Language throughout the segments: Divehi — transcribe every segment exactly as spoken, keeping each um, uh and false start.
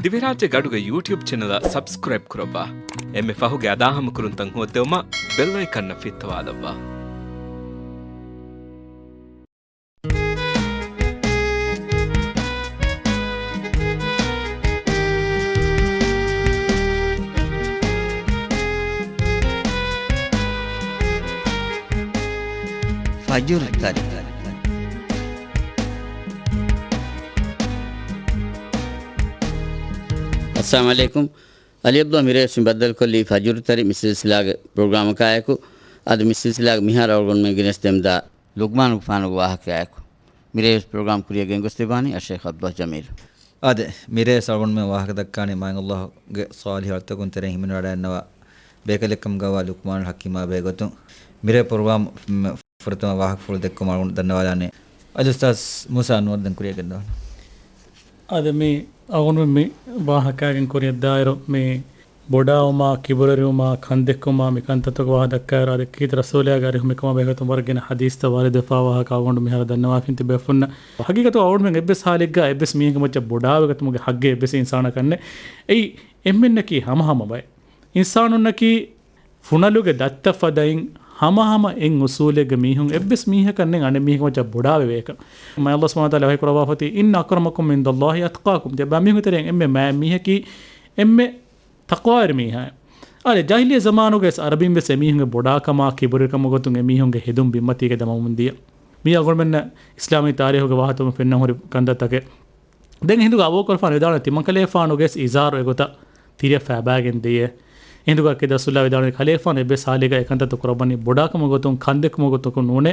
ދިވެހިރާއްޖޭގެ އަޑުގެ ޔޫޓިއުބް ޗެނަލަށް ސަބްސްކްރައިބް ކުރައްވާ. އެންމެ ފަހުގެ އަދާހަމަކުރުންތައް ހޯއްދެވުމަށް ބެލް އައިކަންއަށް ފިއްތަވާލައްވާ. ފަޖުރު ތަރި. އައްސަލާމު ޢަލައިކުމް. އަލީ ޢަބްދުﷲ މިރޭވެސް މި ބައްދަލުކޮށްލީ ފަޖުރު ތަރި މި ސިލްސިލާގެ ޕްރޮގްރާމަކާއެކު. އަދި މި ސިލްސިލާގެ މިހާރު އަޅުގަނޑުމެން ގެނެސްދެމުންދާ ލުޤްމާނުގެފާނުގެ ވާހަކައާއެކު. މިރޭވެސް ޕްރޮގްރާމް ކުރިއަށް ގެންގޮސްދެއްވާނީ އައްޝައިޚް ޢަބްދުﷲ ޖަމީލް. އާދެ، މިރޭވެސް އަޅުގަނޑުމެން ވާހަކަ ދައްކާނީ މާތް ﷲ ގެ ޞާލިޙު އަޅުތަކުން ތެރެއިން ހިމެނިވަޑައިގަންނަވާ ބޭކަލެއްކަމުގަވާ ލުޤްމާނުލް ޙަކީމާ ބެހޭގޮތުން. މިރޭ ޕްރޮގްރާމް ފުރަތަމަ ވާހަކަފުޅު ދެއްކުމަށް އަޅުގަނޑު ދަންނަވާލާނެ. އަލްއުސްތާޛް މޫސާ އަންވަރު ދެން ކުރިއަށް ގެންދަވާނެ. އާދެ، މި އަޅުގަނޑުމެން މި ވާހަކައިގެން ކުރިއަށްދާއިރު، މި ބޮޑާވުމާ، ކިބުރުވެރިވުމާ، ކަންދެއްކުމާ، މި ކަންތައްތަކުގެ ވާހަކަ ދައްކާއިރު، އާދެ، ކީރިތި ރަސޫލާގެ އަރިހު މިކަމާ ބެހޭގޮތުން ވަރަށް ގިނަ ޙަދީޘްތައް ވާރިދުވެފާ ވާހަކަ އަޅުގަނޑު މިހާރު ދަންނަވާފިން ތިބޭފުންނަށް. ހަގީގަތުގަ އަޅުގަނޑުމެން އެއްވެސް ޙާލެއްގަ އެއްވެސް މީހެއްގެ މައްޗަށް ބޮޑާވެގަތުމުގެ ޙައްގެއް އެއްވެސް އިންސާނަކަށް ނެތް. އެއީ އެންމެންނަކީ ހަމަހަމަ ބައެއް. އިންސާނުންނަކީ ފުނަލުގެ ދައްތަ ފަދައިން ހަމަހަމަ އެއް އުސޫލެއްގެ މީހުން އެއްވެސް މީހަކަށް ނެތް އަނެއް މީހެއްގެ މައްޗަށް ބޮޑާވެވޭކަށް. މާތް ﷲ ސުބްޙާނަހޫ ވަތަޢާލާ ވަޙީ ކުރައްވާފަތީ، "إِنَّ أَكْرَمَكُمْ عِندَ اللَّهِ أَتْقَاكُمْ." ތިޔަބައިމީހުންގެ ތެރެއިން އެންމެ މާތް މީހަކީ އެންމެ ތަޤްވާވެރި މީހާއޭ. އާދެ، ޖާހިލިއްޔަ ޒަމާނުގަވެސް އަރަބިންވެސް އެމީހުންގެ ބޮޑާކަމާ ކިބުރުވެރިކަމުގެ ގޮތުން އެމީހުންގެ ހެދުން ބިންމަތީގަ ދަމަމުން ދިޔަ. މީ އަޅުގަނޑުމެންނަށް އިސްލާމީ ތާރީޚުގެ ވާހަކަތަކުން ފެންނަން ހުރި ކަންތައްތަކެއް. ދެން އެހިނދުގަ އަބޫބަކުރުފާނު ވިދާޅުވި ތިމަންކަލޭފާނުގެ އިޒާރު އެގޮތަށް ތިރިއަށް ފައިބާގެން ދިޔަ. އެހިނދުގަ ކިދަ ރަސޫލާ ވިދާޅުވި ކަލޭފާނު އެއްވެސް ހާލެއްގަ އެކަންތައްތައް ކުރައްވަނީ ބޮޑާކަމުގެ ގޮތުން، ކަންދެއްކުމުގެ ގޮތަކުން ނޫނޭ.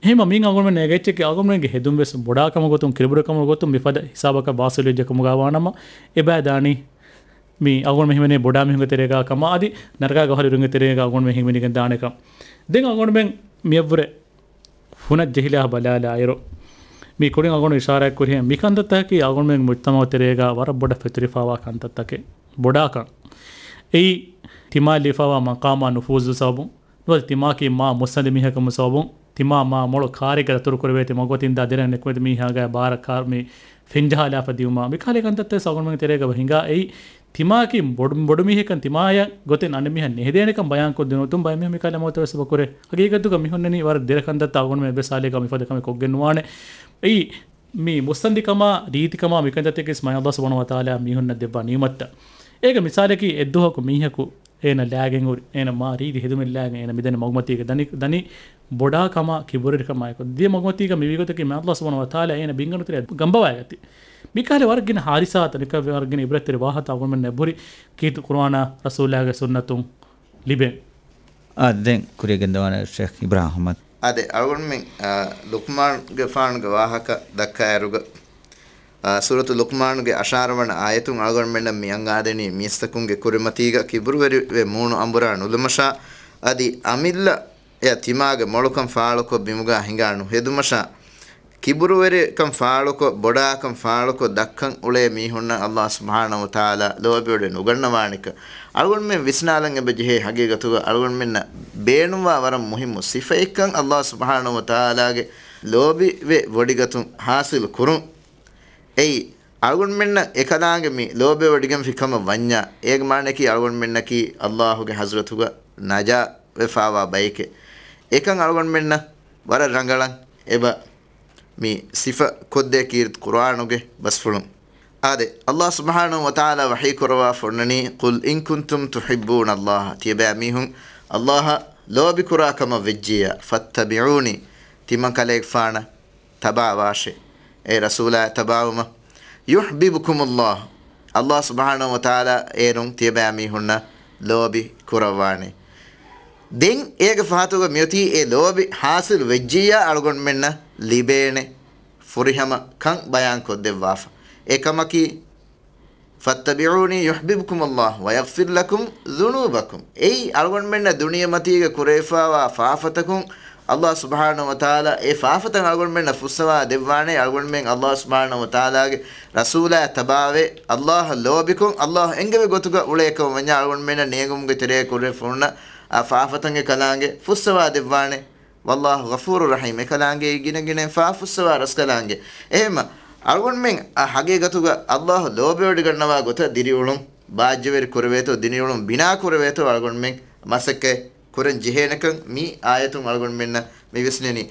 އެހެންވީމަ މީން އަޅުގަނޑުމެން އެނގޭ އެއްޗަކީ އަޅުގަނޑުމެންގެ ހެދުންވެސް ބޮޑާކަމުގެ ގޮތުން ކިބުރުވެރިކަމުގެ ގޮތުން މިފަދަ ހިސާބަކަށް ވާސިލުވެއްޖެ ކަމުގަ ވާނަމަ، އެބައި ދާނީ މީ އަޅުގަނޑުމެން ހިމެނޭ ބޮޑާ މީހުންގެ ތެރޭގަ ކަމަށް އަދި ނަރަގާގެ އަހުލުވެރިންގެ ތެރޭގަ އަޅުގަނޑުމެން ހިމެނިގެން ދާނެ ކަމަށް. ދެން އަޅުގަނޑުމެން މިއަށްވުރެ ފުނަށް ޖެހިލާ ބަލާލާއިރު، މީ ކުރިން އަޅުގަނޑު އިޝާރާތް ކުރިހެން މި ކަންތައްތަކަކީ އަޅުގަނޑުމެންގެ މުޖްތަމަޢު ތެރޭގަ ވަރަށް ބޮޑަށް ފެތުރިފާވާ ކަންތައްތަކެއް. ބޮޑާކަން. އެއީ ތިމާ ލިބިފާވާ މަޤާމާ ނުފޫޒު ސަބަބުން. ނުވަތަ ތިމާއަކީ މާ މުއްސަނދި މީހަކަމު ސަބަބުން، ތިމާ މާ މޮޅު ކާރެއްގަ ދަތުރު ކުރެވޭތީ މަގުމަތިންދާ ދެރަން ނިކުމެތި މީހާގެ ބާރަށް ކާރު މި ފެންޖަހާލާފަ ދިއުމާ، މިކަހަލަ ކަންތައްތައް އަޅުގަނޑުމެން ތެރޭގަ ހިނގާ. އެއީ ތިމާއަކީ ބޮޑު، ބޮޑު މީހެއްކަން ތިމާޔަށް ގޮތެއް އަނެއް މީހަށް ނެހެދޭނެކަން ބަޔާންކޮށްދިނުމަށް ބައެއް މީހުން މިކަހަލަ މަގުތައް ވެސް އެބަ ކުރޭ. ހަގީގަތުގަ މި ހުންނަނީ ވަރަށް ދެރަ ކަންތައްތައް އަޅުގަނޑުމެން އެއްވެސް ހާލެއްގަ މިފަދަ ކަމެއް ކޮށްގެން ނުވާނެ. އެއީ މި މުއްސަނދިކަމާ، ރީތިކަމާ، މިކަންތައްތަކީ ވެސް މާތް ﷲ ސުބްޙާނަހޫ ވަތަޢާލާ މީހުންނަށް ދެއްވާ ނިޢުމަތްތައް. އޭގެ މިސާލަކީ އެއްދުވަހަކު މީހަކު އޭނަ ލާގެން ހުރި، އޭނަ މާ ރީތި ހެދުމެއް ލާގެން އޭނަ މިދަނީ މަގުމަތީގަ ދަނީ، ދަނީ ބޮޑާކަމާ ކިބުރުވެރިކަމާއެކު. ދިޔަ މަގުމަތީގަ މިވީ ގޮތަކީ މާތް ﷲ ސުބްޙާނަހޫ ވަތަޢާލާ އޭނަ ބިންގަނޑު ތެރެއަށް ގަނބަވައިގަތީ. މިކަހަލަ ވަރަށް ގިނަ ހާދިސާތައް، މިކަހަލަ ވަރަށް ގިނަ އިބްރަތްތެރި ވާހަކަތައް އަޅުގަނޑުމެންނަށް އެބަހުރި ކީރިތި ޤުރުއާނާ ރަސޫލާގެ ސުންނަތުން ލިބޭ. އާދެ، ދެން ކުރިއަށް ގެންދަވާނެ ޝޭޚް އިބްރާހިމް އަޙްމަދު. އާދެ، އަޅުގަނޑުމެން، އާ، ލުޤްމާނުގެފާނުގެ ވާހަކަ ދައްކާއިރުގަ، އާ، ސޫރަތު ލުޤްމާނުގެ އަށާރަ ވަނަ އާޔަތުން އަޅުގަނޑުމެންނަށް މި އަންގާދެނީ މީސްތަކުންގެ ކުރިމަތީގަ ކިބުރުވެރިވެ މޫނު އަނބުރާ ނުލުމަށާ، އަދި އަމިއްލަ އެއަށް ތިމާގެ މޮޅުކަން ފާޅުކޮށް ބިމުގާ ހިނގާ ނުހެދުމަށާ، ކިބުރުވެރިކަން ފާޅުކޮށް، ބޮޑާކަން ފާޅުކޮށް ދައްކަން އުޅޭ މީހުންނަށް ﷲ ސުބްޙާނަހޫ ވަތަޢާލާ ލޯބިވެވަޑައި ނުގަންނަވާނެކަން އަޅުގަނޑުމެން ވިސްނާލަން އެބަ ޖެހޭ. ހަގީގަތުގަ އަޅުގަނޑުމެންނަށް ބޭނުންވާ ވަރަށް މުހިއްމު ސިފައެއްކަން ﷲ ސުބްޙާނަހޫ ވަތަޢާލާގެ ލޯބިވެ ވޮޑިގަތުން ޙާޞިލު ކުރުން. އެއީ، އަޅުގަނޑުމެންނަށް އެކަލާނގެ މި ލޯބިވެވޮޑިގެންފި ކަމަށް ވަންޏާ، އޭގެ މާނައަކީ އަޅުގަނޑުމެންނަކީ ﷲ ގެ ޙަޟްރަތުގަ ނަޖާ ވެފާވާ ބައެކޭ. އެކަން އަޅުގަނޑުމެންނަށް ވަރަށް ރަނގަޅަށް އެބަ މި ސިފަ ކޮށްދޭ ކީރިތި ޤުރުއާނުގެ ބަސްފުޅުން. އާދެ، ﷲ ސުބްޙާނަހޫ ވަތަޢާލާ ވަޙީ ކުރައްވާ ފޮންނަނީ، "قُلْ إِن كُنتُمْ تُحِبُّونَ اللَّهَ." ތިޔަބައިމީހުން ﷲ އަށް ލޯބި ކުރާ ކަމަށް ވެއްޖިއްޔާ، "فَاتَّبِعُونِي." ތިމަންކަލޭގެފާނަށް ތަބާވާށޭ. އޭ ރަސޫލާ ތަބާވުމަށް. "يُحْبِبْكُمُ اللَّهُ." ﷲ ސުބްޙާނަހޫ ވަތަޢާލާ އޭރުން ތިޔަބައިމީހުންނަށް ލޯބި ކުރައްވާނެ. ދެން އޭގެ ފަހަތުގަ މިއޮތީ އެ ލޯބި ޙާޞިލު ވެއްޖިއްޔާ އަޅުގަނޑުމެންނަށް ލިބޭނެ ފުރިހަމަ ކަން ބަޔާން ކޮށްދެއްވާފަ. އެ ކަމަކީ، "فَاتَّبِعُونِي يُحْبِبْكُمُ اللَّهُ وَيَغْفِرْ لَكُمْ ذُنُوبَكُمْ." އެއީ އަޅުގަނޑުމެންނަށް ދުނިޔެމަތީގަ ކުރެވިފާވާ ފާފަތަކުން ﷲ ސުބްޙާނަހޫ ވަތަޢާލާ އެ ފާފަތައް އަޅުގަނޑުމެންނަށް ފުއްސަވާ ދެއްވާނެ. އަޅުގަނޑުމެން ﷲ ސުބްޙާނަހޫ ވަތަޢާލާގެ ރަސޫލާ ތަބާވެ، ﷲ އަށް ލޯބިކޮށް، ﷲ އެންގެވި ގޮތުގަ އުޅޭކަމަށް ވަންޏާ އަޅުގަނޑުމެންނަށް ނޭނގުމުގެ ތެރޭ ކުރެ ފުންނަ އާ ފާފަތައް އެކަލާނގެ ފުއްސަވާ ދެއްވާނެ. "وَاللَّهُ غَفُورٌ رَحِيمٌ." އެކަލާނގެ ގިނަ ގިނައިން ފާފަ ފުއްސަވާ ރަސްކަލާނގެ. އެހެންމަ އަޅުގަނޑުމެން އަ، ހަގީގަތުގަ އައްލާހު ލޯބިވެވޮޑިގަންނަވާ ގޮތަށް ދިރިއުޅުން ބާއްޖަވެރި ކުރެވޭތޯ، ދިރިއުޅުން ބިނާ ކުރެވޭތޯ އަޅުގަނޑުމެން މަސައްކަތް ކުރަން ޖެހޭނެކަން މި އާޔަތުން އަޅުގަނޑުމެންނަށް މި ވިސްނެނީ.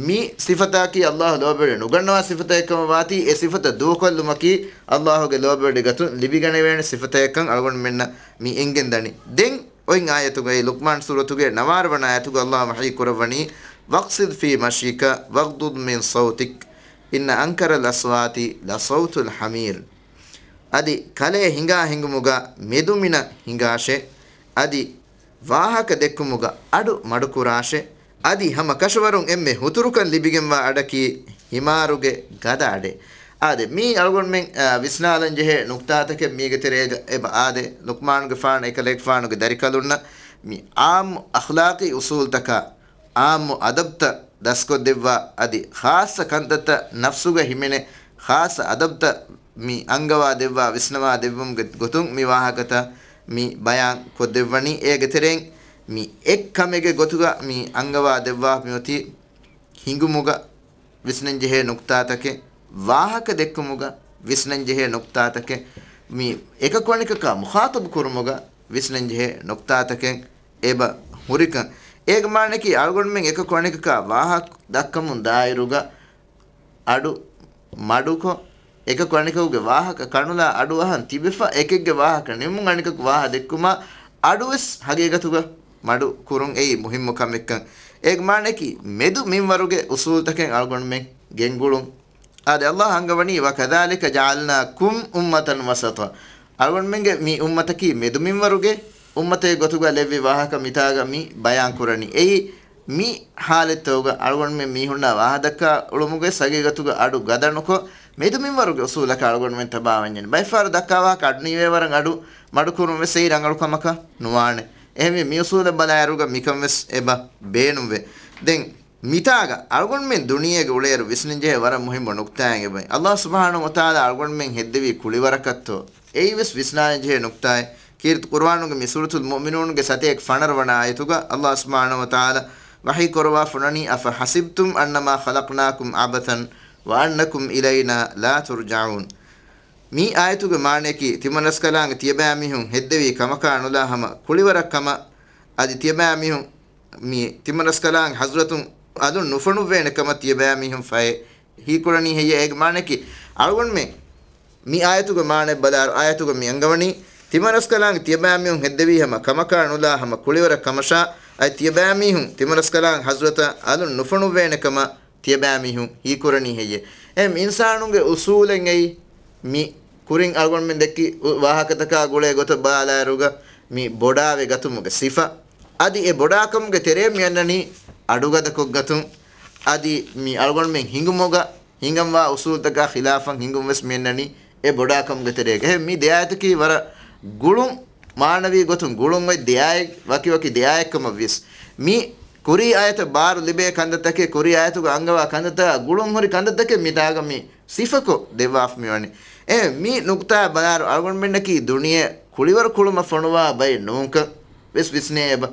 މި ސިފަތަކީ އައްލާހު ލޯބިވެވޮޑި ނުގަންނަވާ ސިފަތަކެއް ކަމަށް ވާތީ، އެ ސިފަތައް ދޫކޮށްލުމަކީ އައްލާހުގެ ލޯބިވެވޮޑި ގަތުން ލިބިގަނެވޭނެ ސިފަތަކެއްކަން އަޅުގަނޑުމެންނަށް މި އެނގެން ދަނީ. ދެން އޮތް އާޔަތުގައި، ލުޤްމާން ސޫރަތުގެ ނަވާރަ ވަނަ އާޔަތުގައި އައްލާހު ވަޙީ ކުރައްވަނީ، "واقصد في مشيك واغضض من صوتك إن أنكر الأصوات لصوت الحمير." އަދި ކަލޭ ހިނގާ ހިނގުމުގަ މެދުމިނަށް ހިނގާށޭ. އަދި ވާހަކަ ދެއްކުމުގަ އަޑު މަޑުކުރާށޭ. އަދި ހަމަ ކަށަވަރުން އެންމެ ހުތުރުކަން ލިބިގެންވާ އަޑަކީ ހިމާރުގެ ގަދަ އަޑޭ. އާދެ، މީ އަޅުގަނޑުމެން، އާ، ވިސްނާލަން ޖެހޭ ނުކްތާތަކެއް މީގެ ތެރޭގަ އެބަ އާދެ، ލުޤްމާނުގެފާނު އެކަލޭގެފާނުގެ ދަރިކަލުންނަށް މި އާއްމު އަޚްލާޤީ އުޞޫލުތަކާ، އާއްމު އަދަބުތައް ދަސްކޮށްދެއްވާ، އަދި ޚާއްޞަ ކަންތައްތައް ނަފްސުގަ ހިމެނޭ ޚާއްޞަ އަދަބުތައް މި އަންގަވާ ދެއްވާ، ވިސްނަވާ ދެއްވުމުގެ ގޮތުން މި ވާހަކަތައް މި ބަޔާން ކޮށްދެއްވަނީ. އޭގެ ތެރެއިން މި އެއް ކަމެއްގެ ގޮތުގަ މި އަންގަވާ ދެއްވާ މިއޮތީ ހިނގުމުގަ ވިސްނަންޖެހޭ ނުކްތާތަކެއް، ވާހަކަ ދެއްކުމުގަ ވިސްނަންޖެހޭ ނުކްތާތަކެއް، މި އެކަކު އަނެކަކާ މުޚާޠަބު ކުރުމުގަ ވިސްނަންޖެހޭ ނުކްތާތަކެއް އެބަ ހުރިކަން. އޭގެ މާނައަކީ އަޅުގަނޑުމެން އެކަކު އަނެކަކާ ވާހަކަ ދައްކަމުން ދާއިރުގަ އަޑު މަޑުކޮށް، އެކަކު އަނެކަކުގެ ވާހަކަ ކަނުލާ އަޑުއަހަން ތިބެފަ، އެކެއްގެ ވާހަކަ ނިމުން އަނެކަކު ވާހަ ދެއްކުމާ އަޑުވެސް ހަގީގަތުގަ މަޑު ކުރުން އެއީ މުހިއްމު ކަމެއްކަން. އޭގެ މާނައަކީ މެދު މިންވަރުގެ އުސޫލުތަކެއް އަޅުގަނޑުމެން ގެންގުޅުން. އާދެ، އައްލާހު އަންގަވަނީ، "وكذلك جعلناكم أمة وسطا." އަޅުގަނޑުމެންގެ މި އުއްމަތަކީ މެދުމިންވަރުގެ އުއްމަތެއް ގޮތުގަ ލެއްވި ވާހަކަ މިތާގަ މި ބަޔާން ކުރަނީ. އެއީ މި ޙާލަތްތަކުގަ އަޅުގަނޑުމެން މީހުންނާ ވާހަ ދައްކާ އުޅުމުގެ ހަގީގަތުގަ އަޑު ގަދަނުކޮށް، މެދުމިންވަރުގެ އުސޫލަކަށް އަޅުގަނޑުމެން ތަބާވަންޏެން. ބައެއްފަހަރު ދައްކާ ވާހަކަ އަޑު ނީވޭ ވަރަށް އަޑު މަޑުކުރުން ވެސް އެއީ ރަނގަޅު ކަމަކަށް ނުވާނެ. އެހެންވެ، މި އުސޫލަށް ބަލާއިރުގަ މިކަން ވެސް އެބަ ބޭނުންވޭ. ދެން މިތާގަ އަޅުގަނޑުމެން ދުނިޔޭގަ އުޅޭއިރު ވިސްނަންޖެހޭ ވަރަށް މުހިއްމު ނުކްތާއެއް އެބައި. އައްލާހު ސުބްޙާނަހު ވަތަޢާލާ އަޅުގަނޑުމެން ހެއްދެވީ ކުޅިވަރަކަށްތޯ؟ އެއީ ވެސް ވިސްނާންޖެހޭ ނުކްތާއެއް. ކީރިތި ޤުރުއާނުގެ މި ސޫރަތުލް މުއުމިނޫނުގެ ސަތޭކަ ފަނަރަ ވަނަ އާޔަތުގަ އައްލާހު ސުބްޙާނަހު ވަތަޢާލާ ވަޙީ ކުރައްވާފަ ވަނީ، "أفحسبتم أنما خلقناكم عبثا وأنكم إلينا لا ترجعون." މި އާޔަތުގެ މާނައަކީ، ތިމަންރަސްކަލާނގެ ތިޔަބައިމީހުން ހެއްދެވީ ކަމަކާ ނުލާ ހަމަ ކުޅިވަރަށް ކަމަށް، އަދި ތިޔަބައިމީހުން މި ތިމަންރަސްކަލާނގެ ޙަޟްރަތުން އަލުން ނުފޮނުއްވޭނެ ކަމަށް ތިޔަބައިމީހުން ފަހެ ހީކުރަނީ ހެއްޔޭ؟ އޭގެ މާނައަކީ، އަޅުގަނޑުމެން މި އާޔަތުގެ މާނައަށް ބަލާއިރު، އާޔަތުގަ މި އަންގަވަނީ، ތިމަންރަސްކަލާނގެ ތިޔަބައިމީހުން ހެއްދެވީ ހަމަ ކަމަކާ ނުލާ ހަމަ ކުޅިވަރަށް ކަމަށާ، އަދި ތިޔަބައިމީހުން ތިމަންރަސްކަލާނގެ ޙަޟްރަތަށް އަލުން ނުފޮނުއްވޭނެ ކަމަށް ތިޔަބައިމީހުން ހީކުރަނީ ހެއްޔޭ؟ އެހެން އިންސާނުންގެ އުސޫލެއް އެއީ މި ކުރިން އަޅުގަނޑުމެން ދެއްކި ވާހަކަތަކާ ގުޅޭ ގޮތަށް ބަލާލާއިރުގަ މި ބޮޑާވެ ގަތުމުގެ ސިފަ. އަދި އެ ބޮޑާކަމުގެ ތެރޭ މި އަންނަނީ އަޑުގަދަކޮށްގަތުން. އަދި މި އަޅުގަނޑުމެން ހިނގުމުގަ ހިނގަންވާ އުސޫލުތަކާ ޚިލާފަށް ހިނގުން ވެސް މި އަންނަނީ އެ ބޮޑާކަމުގެ ތެރޭގަ. އެހެން މި ދެ އާޔަތަކީ ވަރަށް ގުޅުން މާނަވީ ގޮތުން ގުޅުން އޮތް ދެ އާޔަތް ވަކިވަކި ދެ އާޔަތް ކަމަށް ވިޔަސް، މި ކުރީ އާޔަތަށް ބާރު ލިބޭ ކަންތައްތަކެއް، ކުރީ އާޔަތުގަ އަންގަވާ ކަންތައްތަކާ ގުޅުން ހުރި ކަންތައްތަކެއް މިތާގަ މި ސިފަކޮށް ދެއްވާފަ މިވަނީ. އެ މި ނުކްތާ ބަލާއިރު އަޅުގަނޑުމެންނަކީ ދުނިޔެ ކުޅިވަރު ކުޅުމަށް ފޮނުވާ ބައެއް ނޫންކަން ވެސް ވިސްނޭ އެބަ.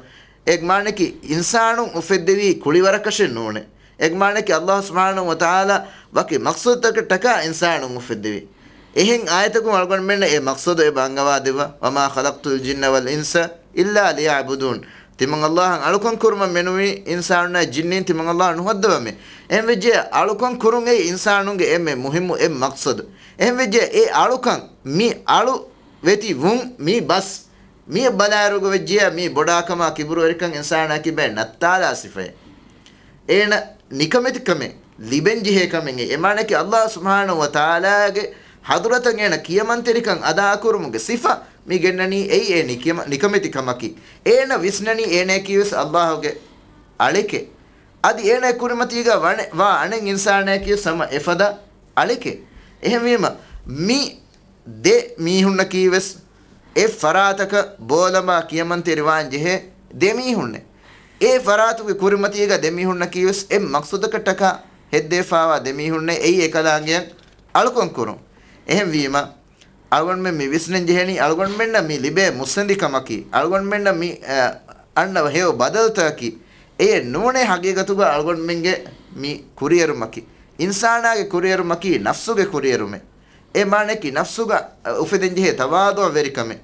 އޭގެ މާނައަކީ އިންސާނުން އުފެއްދެވީ ކުޅިވަރަކަށެއް ނޫނޭ. އޭގެ މާނައަކީ އައްލާހު ސުބްޙާނަހު ވަތަޢާލާ ވަކި މަޤްޞަދުތަކަށްޓަކާ އިންސާނުން އުފެއްދެވީ. އެހެން އާޔަތަކުން އަޅުގަނޑުމެންނަށް އެ މަޤްޞަދު އެބަ އަންގަވާ ދެއްވާ، "وما خلقت الجن والإنس إلا ليعبدون." ތިމަން އައްލާހަށް އަޅުކަން ކުރުމަށް މެނުވީ އިންސާނުންނާ ޖިންނިން ތިމަން އައްލާހަށް ނުހައްދަވަމޭ. އެހެން ވެއްޖެޔާ އަޅުކަން ކުރުން އެއީ އިންސާނުންގެ އެންމެ މުހިއްމު އެއް މަޤްޞަދު. އެހެން ވެއްޖެޔާ އެ އަޅުކަން މި އަޅު ވެތި ވުން މި ބަސް މިއަށް ބަލާއިރުގަ ވެއްޖެޔާ މީ ބޮޑާކަމާ ކިބުރުވެރިކަން އިންސާނާ ކިބައި ނައްތާލާ ސިފައެއް. އޭނަ ނިކަމެތިކަމެއް ލިބެންޖެހޭ ކަމެއް އެ. އެމާނަކީ އައްލާހު ސުބްޙާނަހު ވަތަޢާލާގެ ޙަޟްރަތަށް އޭނަ ކިޔަމަންތެރިކަން އަދާކުރުމުގެ ސިފަ މި ގެންނަނީ އެއީ އެ ނިކަމ-، ނިކަމެތި ކަމަކީ. އޭނަ ވިސްނަނީ އޭނައަކީ ވެސް އައްލާހުގެ އަޅެކޭ. އަދި އޭނަ ކުރިމަތީގަ ވަނެ-، ވާ އަނެއް އިންސާނާއަކީ ވެސް ހަމަ އެފަދަ އަޅެކޭ. އެހެންވީމަ މި ދެ މީހުންނަކީ ވެސް އެއް ފަރާތަކަށް ބޯލަނބާ ކިޔަމަންތެރިވާން ޖެހޭ ދެ މީހުންނޭ. އެ ފަރާތުގެ ކުރިމަތީގަ ދެ މީހުންނަކީ ވެސް އެއް މަޤްޞަދަކަށްޓަކާ ހެއްދެވިފާވާ ދެ މީހުންނޭ. އެއީ އެކަލާނގެއަށް އަޅުކަން ކުރުން. އެހެންވީމަ، އަޅުގަނޑުމެން މި ވިސްނަން ޖެހެނީ އަޅުގަނޑުމެންނަށް މި ލިބޭ މުއްސަނދިކަމަކީ، އަޅުގަނޑުމެންނަށް މި، އަ، އަންނަ ހެޔޮ ބަދަލުތަކަކީ، އެއެއް ނޫނޭ ހަގީގަތުގަ އަޅުގަނޑުމެންގެ މި ކުރިއެރުމަކީ. އިންސާނާގެ ކުރިއެރުމަކީ ނަފްސުގެ ކުރިއެރުމެއް. އެ މާނައަކީ ނަފްސުގަ އުފެދެންޖެހޭ ތަވާޟުޢުވެރިކަމެއް،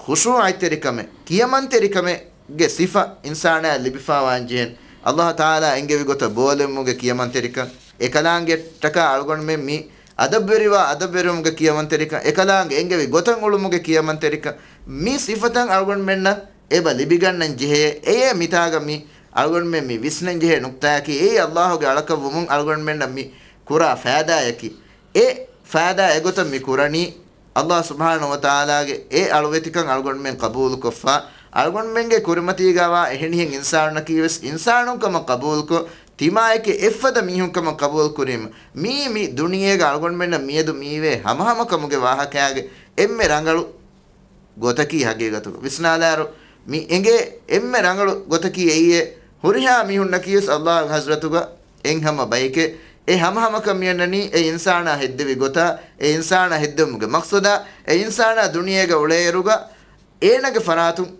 ޚުޝޫޢަތްތެރިކަމެއް، ކިޔަމަންތެރިކަމެއްގެ ސިފަ އިންސާނާއަށް ލިބިފާވާންޖެހޭނެ. ﷲ ތަޢާލާ އެންގެވި ގޮތަށް ބޯލެމުގެ ކިޔަމަންތެރިކަން، އެކަލާނގެއަށްޓަކާ އަޅުގަނޑުމެން މި އަދަބުވެރިވާ އަދަބުވެރިވުމުގެ ކިޔަމަންތެރިކަން، އެކަލާނގެ އެންގެވި ގޮތަށް އުޅުމުގެ ކިޔަމަންތެރިކަން، މި ސިފަތައް އަޅުގަނޑުމެންނަށް އެބަ ލިބިގަންނަން ޖެހޭ. އެޔޭ މިތާގަ މި އަޅުގަނޑުމެން މި ވިސްނަން ޖެހޭ ނުކްތާއަކީ، އެއީ ﷲ ގެ އަޅަކަށްވުމުން އަޅުގަނޑުމެންނަށް މި ކުރާ ފައިދާއަކީ. އެ ފައިދާ އެގޮތަށް މި ކުރަނީ، ﷲ ސުބްޙާނަހޫ ވަތަޢާލާގެ އެ އަޅުވެތިކަން އަޅުގަނޑުމެން ޤަބޫލުކޮށްފަ، އަޅުގަނޑުމެންގެ ކުރިމަތީގަވާ އެހެނިހެން އިންސާނުންނަކީވެސް އިންސާނުން ކަމަށް ޤަބޫލުކޮށް، ތިމާޔަކީ އެއްފަދަ މީހުން ކަމަށް ޤަބޫލުކުރީމަ، މީ މި ދުނިޔޭގަ އަޅުގަނޑުމެންނަށް މިއަދު މިއިވޭ ހަމަހަމަކަމުގެ ވާހަކައިގެ އެންމެ ރަނގަޅު ގޮތަކީ ހަގީގަތުގަ ވިސްނާލާއިރު، މި އެނގޭ އެންމެ ރަނގަޅު ގޮތަކީ އެއީ، ހުރިހާ މީހުންނަކީވެސް ﷲ ގެ ޙަޟްރަތުގަ އެއްހަމަ ބައެކޭ. އެ ހަމަހަމަކަން މިއަންނަނީ އެ އިންސާނާ ހެއްދެވި ގޮތާ، އެ އިންސާނާ ހެއްދެވުމުގެ މަޤްޞަދާ، އެ އިންސާނާ ދުނިޔޭގަ އުޅޭއިރުގަ އޭނާގެ ފަރާތުން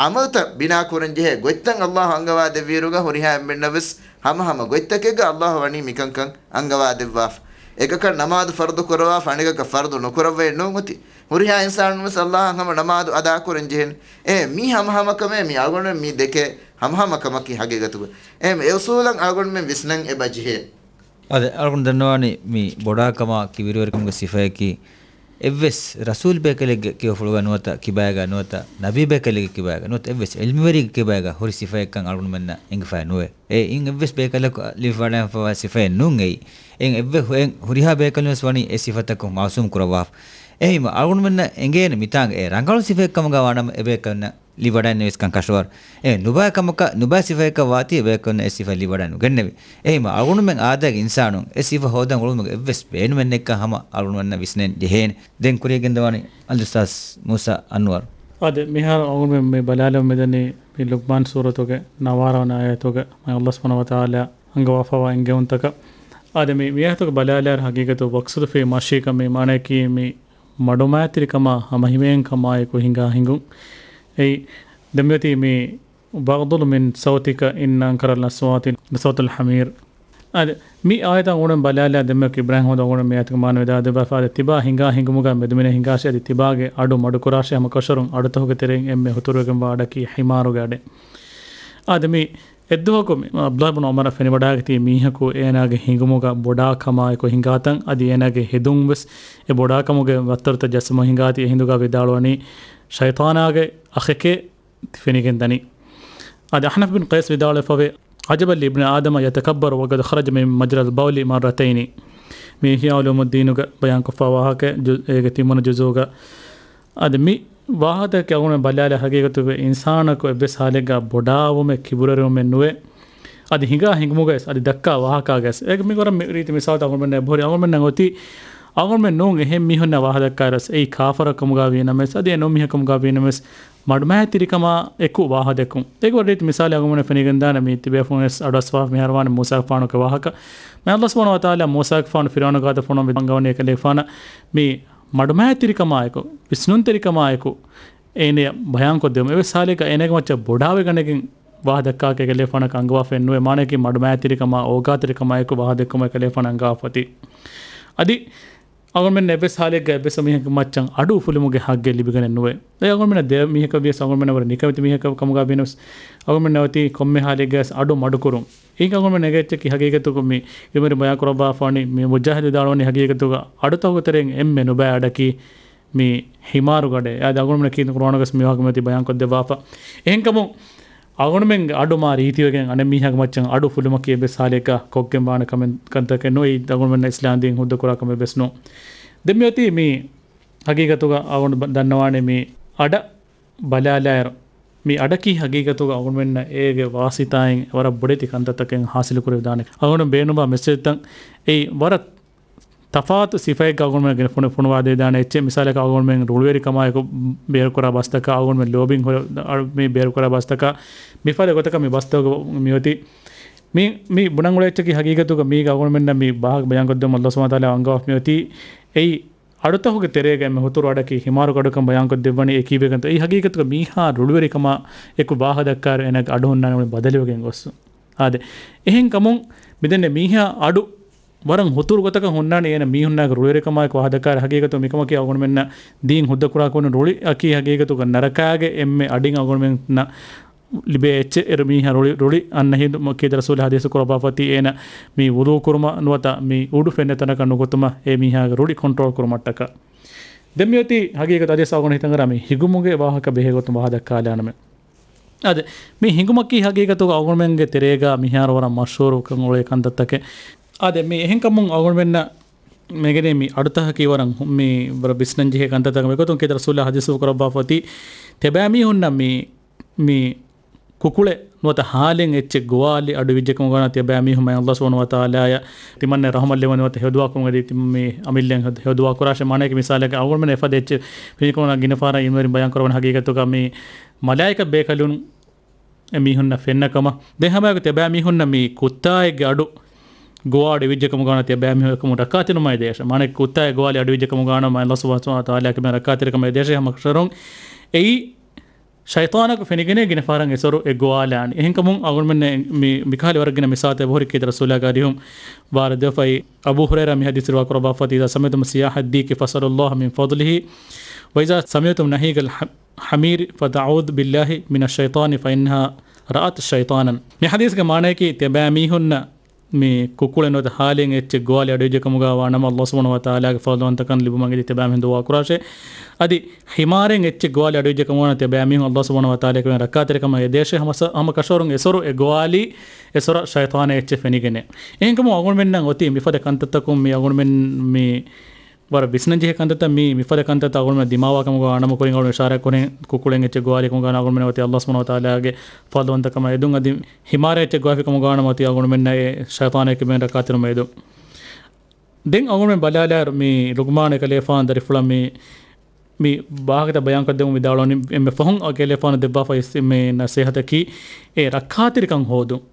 ޢަމަލުތައް ބިނާކުރަންޖެހޭ ގޮތްތައް ﷲ އަންގަވާދެއްވިއިރުގަ ހުރިހާ އެންމެންނަށްވެސް ހަމަހަމަ ގޮތްތަކެއްގަ ﷲ ވަނީ މިކަންކަން އަންގަވާދެއްވާފަ. އެކަކަށް ނަމާދު ފަރުޟު ކުރަވާފަ، އަނެކަކަށް ފަރުޟު ނުކުރައްވައެއް ނޫން އޮތީ. ހުރިހާ އިންސާނުންވެސް ﷲ އަށް ހަމަ ނަމާދު އަދާކުރަން ޖެހޭނެ. އެ މީ ހަމަހަމަކަމޭ، މީ އަޅުގަނޑުމެން މީ ދެކޭ ހަމަހަމަކަމަކީ ހަގީގަތުގަ. އެ އެ އުސޫލަށް އަޅުގަނޑުމެން ވިސްނަން އެބަ ޖެހޭ. އާދެ، އަޅުގަނޑު ދަންނަވާނީ މި ބޮޑާކަމާ ކިބުރުވެރިކަމުގެ ސިފަޔަކީ، އެއްވެސް ރަސޫލް ބޭކަލެއްގެ ކިޔަފުޅުގަ ނުވަތަ ކިބާގަ ނުވަތަ ނަބީ ބޭކަލެއްގެ ކިބާގަ ނުވަތަ އެއްވެސް ޢިލްމުވެރިއެއްގެ ކިބާގަ ހުރި ސިފައެއްކަން އަޅުގަނޑުމެންނަށް އެނގިފައެއް ނުވޭ. އެ އިން އެއްވެސް ބޭކަލަކު ލިބިވަޑައިގެންފަވާ ސިފައެއް ނޫން އެއީ. އެ އެއްވެ-، އެ ހުރިހާ ބޭކަލުންވެސް ވަނީ އެ ސިފަތަކުން މައުސޫމް ކުރައްވާފަ. އެހީމަ އަޅުގަނޑުމެންނަށް އެނގޭނެ މިތާނގަ އެ ރަނގަޅު ސިފައެއްކަމުގަ ވާނަމަ އެބޭކަލުންނަށް ލިބިވަޑައިންނެވިސްކަން ކަށަވަރު. އެ ނުބައި ކަމަކަށް ނުބައި ސިފައެއްކަށް ވާތީ އެބޭކަލުންނަށް އެ ސިފަ ލިބިވަޑައިނުގެންނެވި. އެހީމަ އަޅުގަނޑުމެން އާދައިގެ އިންސާނުން އެ ސިފަ ހޯދަން އުޅުމުގެ އެއްވެސް ބޭނުމެއް ނެތްކަން ހަމަ އަޅުގަނޑުމެންނަށް ވިސްނެން ޖެހޭނެ. ދެން ކުރިޔަށް ގެންދަވާނީ އަލްއުސްތާޛް މޫސާ އަންވަރު. އާދެ، މިހާރު އަޅުގަނޑުމެން މި ބަލާލަމުން މިދަނީ މި ލުޤްމާން ސޫރަތުގެ ނަވާރަ ވަނަ އާޔަތުގަ މި އަލްލާހު ސުބްޙާނަހޫ ވަތަޢާލާ އަންގަވާފައިވާ އެންގެވުންތަކަށް. އާދެ، މި، މި އާޔަތުގެ ބަލާލާއިރު ހަގީގަތު ވަޤްޞަދު ފީ މަޝީކަ މި މާނައަކީ މި މަޑުމައިތިރިކަމާ ހަމަހިމޭންކަމާއެކު ހިނގާ ހިނގުން. އެއީ، ދެން މިއޮތީ މި واغضض من صوتك إن أنكر الأصوات لصوت الحمير. އާދެ، މި އާޔަތަށް އަޅުގަނޑުމެން ބަލާލާ ދެންމެ އިބްރާހީމް ހޯދަ އަޅުގަނޑުމެން މި އާޔަތުގެ މާނަ ވެދާދެއްވާފަ. އާދެ، ތިބާ ހިނގާ ހިނގުމުގަ މެދުމިނެއް ހިނގާށޭ، އަދި ތިބާގެ އަޑު މަޑުކުރާށޭ، ހަމަކަށަވަރުން އަޑުތަކުގެ ތެރެއިން އެންމެ ހުތުރުވެގެންވާ އަޑަކީ ހިމާރުގެ އަޑެއް. އާދެ، މި އެއްދުވަހަކު މި ޢަބްދުﷲ ބިން ޢުމަރަށް ފެނިވަޑައިގަތީ މީހަކު އޭނާގެ ހިނގުމުގަ ބޮޑާކަމާއެކު ހިނގާތަން، އަދި އޭނާގެ ހެދުން ވެސް އެ ބޮޑާކަމުގެ ވައްތަރުތައް ޖައްސަމުން ހިނގާތީ. އެ ހިނދުގަ ވިދާޅުވަނީ ޝައިޠާނާގެ އަޚެކޭ ފެނިގެން ދަނީ. އަދި އަޙްނަފް ބިން ޤައިސް ވިދާޅުވެފަވޭ، عجبا لابن آدم يتكبر وقد خرج من مجرى البول مرتين. މި އިޙްޔާ ޢުލޫމުއްދީނުގަ ބަޔާންކޮށްފަ ވާހަކަ ޖު-، އޭގެ ތިންވަނަ ޖުޒުގަ. އަދި މި ވާހަކަ އަޅުގަނޑުމެން ބަލާލާ ހަގީގަތުގަ އިންސާނަކު އެއްވެސް ހާލެއްގަ ބޮޑާވުމެއް ކިބުރުވެރިވުމެއް ނުވޭ. އަދި ހިނގާ ހިނގުމުގައިސް އަދި ދައްކާ ވާހަކާގައިސް އޭގެ މި ވަރަށް މި ރީތި މިސާލުތައް އަޅުގަނޑުމެންނަށް އެބަހުރި. އަޅުގަނޑުމެންނަށް އޮތީ އަޅުގަނޑުމެން ނޫން އެހެން މީހުންނަށް ވާހަދައްކާއިރަސް އެއީ ކާފަރަކަމުގަ ވީނަމަވެސް އަދި އެ ނޫން މީހަކަމުގަ ވީނަމަވެސް މަޑުމައިތިރިކަމާ އެކު ވާހަދައެކުން. އޭގެ ވަރަށް ރީތި މިސާލެއް އަޅުގަނޑުމެންނަށް ފެނިގެންދާނެ މި ތިބޭފުޅުންވެސް އަޑުއައްސަވާފަ މިހާރު ވާނެ މޫސާގެފާނުގެ ވާހަކަ. މި އަލްލާހު ސުބްޙާނަހޫ ވަތަޢާލާ މޫސާގެފާނު ފިރްޢައުނުގެ ގާތަށް ފޮނުވަން އަންގަވަނީ އެކަލޭގެފާނަށް މި މަޑުމައިތިރިކަމާއެކު، ވިސްނުންތެރިކަމާއެކު، އޭނަޔަށް ބަޔާންކޮށްދެވުމަށް އެވެސް ހާލެއްގަ އޭނަގެ މައްޗަށް ބޮޑާވެގަނެގެން ވާހަދައްކާކަށް އެކަލޭގެފާނަކަށް އަންގަވާފައެއް ނުވޭ. މާނައަކީ މަޑުމައިތިރިކަމާ، އޯގާތެރިކަމާއެކު ވާހަދައެއްކަމަށް އެކަލޭގެފާނަށް އަންގަވާފައޮތީ. އަދި އަޅުގަނޑުމެން އެއްވެސް ހާލެއްގަ އެއްވެސް މީހެއްގެ މައްޗަށް އަޑު އުފުލުމުގެ ހައްގެއް ލިބިގަނެއް ނުވޭ. އެ އަޅުގަނޑުމެންނަށް ދެ މީހަކަށް ވިޔަސް އަޅުގަނޑުމެންނަށް ވަރަށް ނިކަމެތި މީހަކަށް ކަމުގަ ވީނަމަވެސް އަޅުގަނޑުމެންނަށް އޮތީ ކޮންމެ ހާލެއްގަވެސް އަޑު މަޑުކުރުން. އެއީ އަޅުގަނޑުމެން އެނގޭ އެއްޗަކީ ހަގީގަތުގަ މި އިލްމުވެރިން ބަޔާން ކުރައްވާފަވަނީ މި މުޖާހިދު ވިދާޅުވަނީ ހަގީގަތުގަ އަޑުތަކުގެ ތެރެއިން އެންމެ ނުބައި އަޑަކީ މި ހިމާރުގެ އަޑެއް. އާދެ، އަޅުގަނޑުމެންނަށް ކީރިތި ޤުރުއާނުގަސް މި ވާހަކަ މިއޮތީ ބަޔާންކޮށްދެއްވާފަ. އެހެންކަމުން އަޅުގަނޑުމެންގެ އަޑު މާ ރީތިވެގެން އަނެއް މީހާގެ މައްޗަށް އަޑު އުފުލުމަކީ އެއްވެސް ހާލެއްގަ ކޮށްގެން ވާނެ ކަމެއް ކަންތަކެއް ނޫން. އެއީ އަޅުގަނޑުމެންނަށް އިސްލާމްދީން ހުއްދަ ކުރާ ކަމެއް ވެސް ނޫން. ދެން މިއޮތީ މި ހަގީގަތުގަ އަޅުގަނޑު ބަ-، ދަންނަވާނެ މި އަޑަށް ބަލާލާއިރު، މި އަޑަކީ ހަގީގަތުގަ އަޅުގަނޑުމެންނަށް އޭގެ ވާސިތާއިން ވަރަށް ބޮޑެތި ކަންތައްތަކެއް ހާސިލު ކުރެވިދާނެ. އަޅުގަނޑު ބޭނުންވާ މެސެޖްތައް އެއީ ވަރަށް ތަފާތު ސިފައެއްގަ އަޅުގަނޑުމެން ފޮނު-، ފޮނުވާދެވިދާނެ އެއްޗެއް. މިސާލަކަށް އަޅުގަނޑުމެން ރުޅިވެރިކަމާއެކު ބޭރުކުރާ ބަސްތަކާ، އަޅުގަނޑުމެން ލޯބިން ހުރެ-، އަ-، މި ބޭރުކުރާ ބަސްތަކާ، މިފަދަ ގޮތަކަށް މި ބަސްތަކުގަ މިއޮތީ. މި، މި ބުނަން އުޅޭ އެއްޗަކީ ހަގީގަތުގަ މީގަ އަޅުގަނޑުމެންނަށް މި ބާހަގަ ބަޔާންކޮށްދެވުމަށް އަލްލާހު ސުބްޙާނަހޫ ވަތަޢާލާ އަންގަވާފަ މިއޮތީ. އެއީ އަޑުތަކުގެ ތެރޭގަ އެންމެ ހުތުރު އަޑަކީ ހިމާރުގެ އަޑުކަން ބަޔާންކޮށްދެއްވަނީ އެ ކީއްވެގެންތޯ؟ އެއީ ހަގީގަތުގަ މީހާ ރުޅިވެރިކަމާ އެކު ވާހަކަ ދައްކާއިރު އޭނާގެ އަޑު ހުންނާނެ ބަދަލުވެގެން ގޮސް. އާދެ، އެހެންކަމުން މިދެންނެ މީހާ އަޑު ވަރަށް ހުތުރު ގޮތަކަށް ހުންނާނެ އޭނަ މީހުންނާގެ ރުޅިވެރިކަމާއެކު ވާހަކަދައްކާ. ހަގީގަތު މިކަމަކީ އަޅުގަނޑުމެންނަށް ދީން ހުއްދަ ކުރާ ކުރިން ރުޅިއަކީ ހަގީގަތުގަ ނަރަކާގެ އެންމެ އަޑިން އަޅުގަނޑުމެންނަށް ލިބޭ އެއްޗެއް. އޭރު މީހާ ރުޅި، ރުޅި އަންނަ ހިނދު މަ-، ކީދަ ރަސޫލާ ޙަދީޘް ކުރައްވާފަ އޮތީ އޭނަ މި ވުޟޫ ކުރުމަށް ނުވަތަ މި އުޑު ފެންނަ ތަނަކަށް ނުގޮތުމަށް އެ މީހާގެ ރުޅި ކޮންޓްރޯލް ކުރުމަށްޓަކާ. ދެން މި އޮތީ ހަގީގަތު އަދިވެސް އަޅުގަނޑު ހިތަށް އަރާ މި ހިނގުމުގެ ވާހަކަ ބެހޭ ގޮތުން ވާހަ ދައްކާލާނަމޭ. އާދެ، މި ހިނގުމަކީ ހަގީގަތުގަ އަޅުގަނޑުމެންގެ ތެރޭގަ މިހާރު ވަރަށް މަޝްހޫރުކަން އުޅޭ ކަންތައްތަކެއް. އާދެ، މި އެހެންކަމުން އަޅުގަނޑުމެންނަށް މިގެނޭ މި އަޑުތަކަކީ ވަރަށް ހު-، މި ވަރަށް ވިސްނަން ޖެހޭ ކަންތައްތަކެއް. އެގޮތުން ކީދަ ރަސޫލާ ޙަދީޘް ކުރައްވާފަ އޮތީ ތިޔަބައިމީހުންނަށް މި، މި ކުކުޅެއް ނުވަތަ ހާލެއް އެއްޗެއް ގޮވާލި އަޑު އިވިއްޖެކަމުގަ ވަނީ ތިޔަބައިމީހުން މާތް ﷲ ސުބްޙާނަހޫ ވަތަޢާލާއަށް ތިމަންނަ ރަޙުމަތް ލެވުން ނުވަތަ ހެޔޮދުޢާ ކުރުމުގަ ދީ ތި-، މި އަމިއްލައިން ހެޔޮ-، ހެޔޮދުޢާ ކުރާށޭ. މާނައަކީ މިސާލަކަށް އަޅުގަނޑުމެން އެފަދަ އެއްޗެއް ފެނިކަމުން ގިނަ ފަހަރަށް ޢިލްމުވެރިން ބަޔާން ކުރައްވަނީ ހަގީގަތުގަ މި މަލާއިކަ ބޭކަލުން އެ މީހުންނަށް ފެންނަ ކަމަށް. ދެން ހަމައެކު ތިޔަބައިމީހުންނަށް މި ކުއްތާއެއްގެ އަޑު ގޮވާ އަޑު އިވިއްޖެކަމުގަ ވަނީ ތިޔަބައިމީހުން އެކަމުން ރައްކާތެރިވުމަށް އެދޭށޭ. މާނައަކީ ކުއްތާއެއް ގޮވާލި އަޑު އިވިއްޖެކަމުގަ ވަނީ މާތް ﷲ ސުބްޙާނަހޫ ވަތަޢާލާގެ ކަމެއް ރައްކާތެރިކަމަށް އެދޭށޭ. ހަމަ ކަށަވަރުން އެއީ ޝައިޠާނަކު ފެނިގެނޭ ގިނަ ފަހަރަށް އެސޮރު އެ ގޮވާލާނީ. އެހެންކަމުން އަޅުގަނޑުމެންނަށް މި، މިކަހަލަ ވަރަށް ގިނަ މިސާލުތައް އެބަހުރި ކީދަ ރަސޫލާގެ އަރިހުން ވާރިދުވެފައި. އަބޫ ހުރައިރާ މި ޙަދީޘް ރިވާ ކުރައްވާފަ އޮތީ، إذا سمعتم صياح الديك فاسألوا الله من فضله وإذا سمعتم نهيق الح-، الحمير فتعوذوا بالله من الشيطان فإنها رأت شيطانا. މި ޙަދީޘްގެ މާނައަކީ ތިޔަބައިމީހުންނަށް މި ކުކުޅެއް ނުވަތަ ހާލެއް އެއްޗެއް ގޮވާލި އަޑުއިވިއްޖެކަމުގަ ވާނަމަ ﷲ ސުބްޙާނަހޫ ވަތަޢާލާގެ ފަޟްލުވަންތަކަން ލިބުމަށް އެދި ތިޔަބައިމީހުން ދުޢާ ކުރާށޭ. އަދި ހިމާރެއް އެއްޗެއް ގޮވާލި އަޑުއިވިއްޖެކަމުގަ ވަނީ ތިޔަބައިމީހުން ﷲ ސުބްޙާނަހޫ ވަތަޢާލާގެ ކަމެއް ރައްކާތެރިކަމަށް އެދޭށޭ. ހަމަ ސަ-، ހަމަ ކަށަވަރުން އެސޮރު އެ ގޮވާލީ އެސޮރަށް ޝައިޠާނެއް އެއްޗެއް ފެނިގެނޭ. އެހެންކަމުން އަޅުގަނޑުމެންނަށް އޮތީ މިފަދަ ކަންތައްތަކުން މި އަޅުގަނޑުމެން މި ވަރަށް ވިސްނަން ޖެހޭ ކަންތައްތައް މީ، މިފަދަ ކަންތައްތައް އަޅުގަނޑުމެން ދިމާވާ ކަމުގަ ވާނަމަ ކުރިން އަޅުގަނޑު އިޝާރާތް ކުރިން ކުކުޅެއް އެއްޗެއް ގޮވާލި ކަމުގަ ވާނަމަ އަޅުގަނޑުމެން އޮތީ ﷲ ސުބްޙާނަހޫ ވަތަޢާލާގެ ފަޟްލުވަންތަކަމަށް އެދުން. އަދި ހިމާރެއް އެއްޗެއް ގޮވާފި ކަމުގަ ވާނަމަ އޮތީ އަޅުގަނޑުމެންނަށް އެ ޝައިޠާނެއް ކަމެއް ރައްކާތެރިވުމަށް އެދުން. ދެން އަޅުގަނޑުމެން ބަލާލާއިރު މި ލުޤްމާނު އެކަލޭފާނު ދަރިފުޅަށް މި، މި ވާހަކަތައް ބަޔާންކޮށްދެމުން ވިދާޅުވަނީ އެންމެ ފަހުން އެކަލޭފާނު ދެއްވާފަ އިސް މި ނަސޭހަތަކީ އެ ރައްކާތެރިކަން ހޯދުން.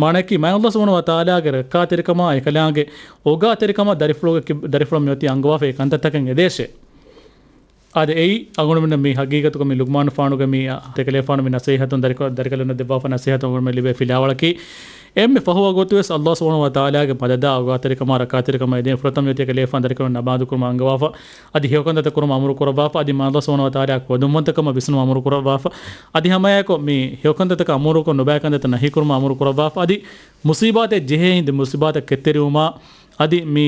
މާނައަކީ، މާތް ﷲ ސުބްޙާނަހޫ ވަތަޢާލާގެ ރައްކާތެރިކަމާ އެކަލާނގެ އޯގާތެރިކަމާ ދަރިފުޅުގެ ކި-، ދަރިފުޅަށް މިއޮތީ އަންގަވާފައި ކަންތައްތަކެއް އެދޭށޭ. އާދެ، އެއީ އަޅުގަނޑުމެންނަށް މި ހަގީގަތުގަ މި ލުޤްމާނުފާނުގެ މި އަ، އެކަލޭފާނު މި ނަސޭހަތުން ދަރިކަ-، ދަރިކަލުންނަށް ދެއްވާފަ ނަސޭހަތުން އަޅުގަނޑުމެން ލިބޭ ފިލާވަޅަކީ، އެންމެ ފަހު ވަގުތުވެސް ﷲ ސުބްޙާނަހޫ ވަތަޢާލާގެ މަދަދާ އޯގާތެރިކަމާ ރައްކާތެރިކަމާ އެދޭން ފުރަތަމަ މިއޮތީ އެކަލޭފާނު ދަރިކަލުން ނަމާދު ކުރުމަށް އަންގަވާފަ، އަދި ހެޔޮކަންތައްތައް ކުރުމަށް އަމުރު ކުރައްވާފަ، އަދި މާތް ﷲ ސުބްޙާނަހޫ ވަތަޢާލާ ކޮދުންވަންތަކަމަށް ވިސްނުމަށް އަމުރު ކުރައްވާފަ. އަދި ހަމައެކު މި ހެޔޮކަންތައްތަކަށް އަމުރުކޮށް، ނުބައި ކަންތައްތައް ނަހީ ކުރުމަށް އަމުރު ކުރައްވާފަ. އަދި މުޞީބާތެއް ޖެހޭ ހިނދު މުޞީބާތައް ކެތްތެރިވުމާ، އަދި މި،